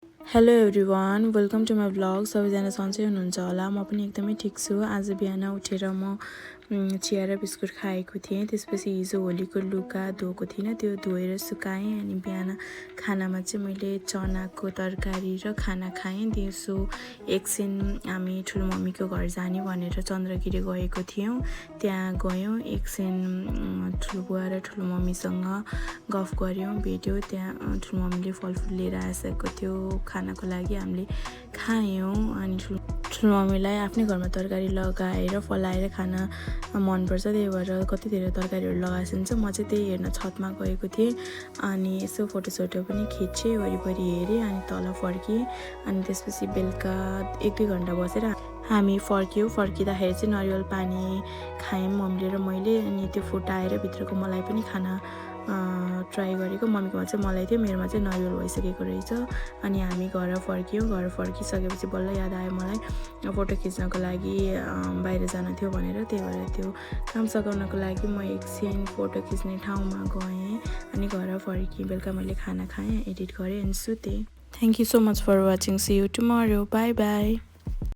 Hello everyone, welcome to my vlog. सबैजना सन्चै हुनुहुन्छ होला। म पनि एकदमै ठिक छु। आज बिहान उठेर म चिया र बिस्कुट खाएको थिएँ। त्यसपछि हिजो होलीको लुगा धोएको थिइनँ, त्यो धोएर सुकाएँ। अनि बिहान खानामा चाहिँ मैले चनाको तरकारी र खाना खाएँ। दिउँसो एकछिन हामी ठुलो मम्मीको घर जाने भनेर चन्द्रगिरी गएको थियौँ। त्यहाँ गयौँ, एकछिन ठुलो बुवा र ठुलो मम्मीसँग गफ गऱ्यौँ, भेट्यौँ। त्यहाँ ठुलो मम्मीले फलफुल लिएर आइसकेको थियो खानाको लागि, हामीले खायौँ। अनि ठुलो मम्मीलाई आफ्नै घरमा तरकारी लगाएर फलाएर खाना मनपर्छ, त्यही भएर कति धेरै तरकारीहरू लगाइसकेको छ। म चाहिँ त्यही हेर्न छतमा गएको थिएँ। अनि यसो फोटोसोटो पनि खिचेँ, वरिपरि हेरेँ, अनि तल फर्केँ। अनि त्यसपछि बेलुका 1-2 घन्टा बसेर हामी फर्किँदाखेरि चाहिँ नरिवल पानी खायौँ मम्मीले र मैले। अनि त्यो फुटाएर भित्रको मलाई पनि खाना ट्राई गरेको। मम्मीकोमा चाहिँ मलाई थियो, मेरोमा चाहिँ नरिवल भइसकेको रहेछ। अनि हामी घर फर्क्यौँ। घर फर्किसकेपछि बल्ल याद आयो मलाई फोटो खिच्नको लागि बाहिर जानु थियो भनेर। त्यही भएर त्यो काम सघाउनको लागि म एकछिन फोटो खिच्ने ठाउँमा गएँ। अनि घर फर्केँ। बेलुका मैले खाना खाएँ, एडिट गरेँ अनि सुतेँ। Thank you so much for watching. See you tomorrow. Bye by.